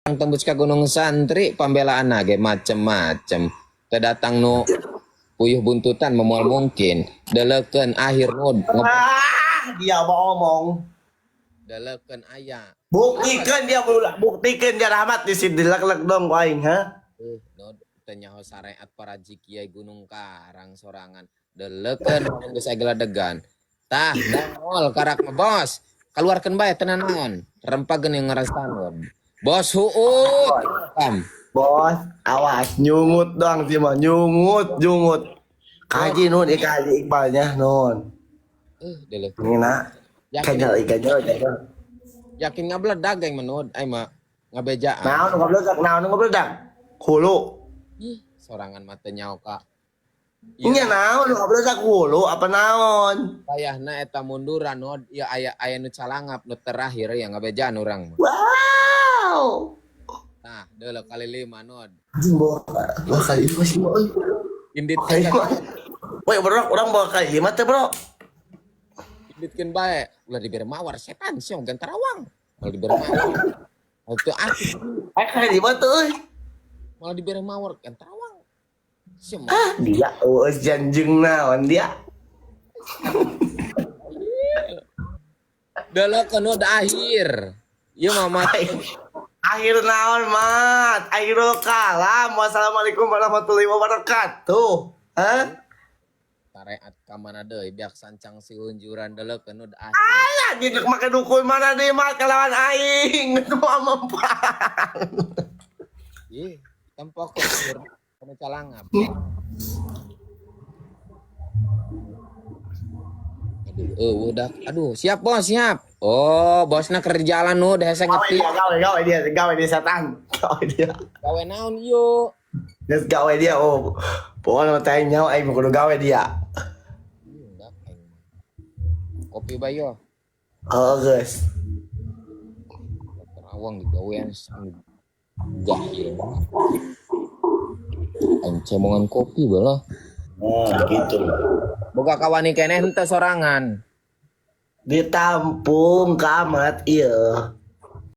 Tembus ka Gunung Santri pambelaan ge macem-macem. Teu datang nu puyuh buntutan moal mungkin. Deleukeun akhir nu Ah, dia mau ngomong. Deleukeun aya. Buktikan dia, buktikan dia Rahmat di sini lek-lek dong ku aing, ha? Nu teu nyaho syariat para kiai Gunung Karang sorangan. Deleukeun lamun geus aya geledegan. Tah, nongol karak mah, bos. Keluarkeun bae teu naon. Rempageun yang ngarasan. Bos huut. Kam. Bos, awas nyungut doang sih mah, nyungut, nyungut. Kaji nun, kaji Iqbalnya nun. Deleukeun. Ini nak, Yakin kanyal, kanyal, kanyal. Yakin ngabeledag aing mah Nud, aing mah ngabejaan. Naon nu ngabeledak, naon nu ngabeledak? Hulu. Ih, sorangan mah teu nyaho ka. Nya naon nu ngabeledak hulu apa naon? Payahna eta munduran Nud, ieu aya aya nu calangap nu terakhir ya ngabejaan urang mah. Wow. Nah, deuleu kali lima Nud. Anjing bawa bawa kali lima sih euy. Indit Kali lima. Woi, bro, urang bawa kali lima teh, bro. Inditkeun bae. Ulah dibere mawar setan sia gantarawang. Malah dibere mawar. Oh, teu asik. Eh, kali lima tuh euy. Malah dibere mawar gantarawang. Sia mah. Ah, dia eueuh janjeng naon dia. Deleukeun Nud akhir. Ieu mah mah Akhir naon, Mat? Akhirul kalam. Wassalamualaikum warahmatullahi wabarakatuh. Hah? Syariat ka mana deui biak sancang sihunjuran deleukeun Nud akhir. Alah, dia make dukun mana deui, Mat, kalawan aing. Semua mempan. Ih, tempok akhir kana calangap. Aduh, udah. Aduh, siap bos, siap. Oh, bosna keur jalan nu hese Gawe ngetik. dia, gawe, gawe dia, gawe dia setan. Gawe dia. Gawe naon ieu? Geus gawe dia, oh. Pokoknya mah teh nyawa aing mah kudu gawe dia. Ih, enggak aing mah. Kopi bae yo. Oh, geus. Terawang digawean jahil. Aing cemongan kopi balah. Nah, gitu. Boga kawani keneh henteu sorangan. Ditampung kamat iya.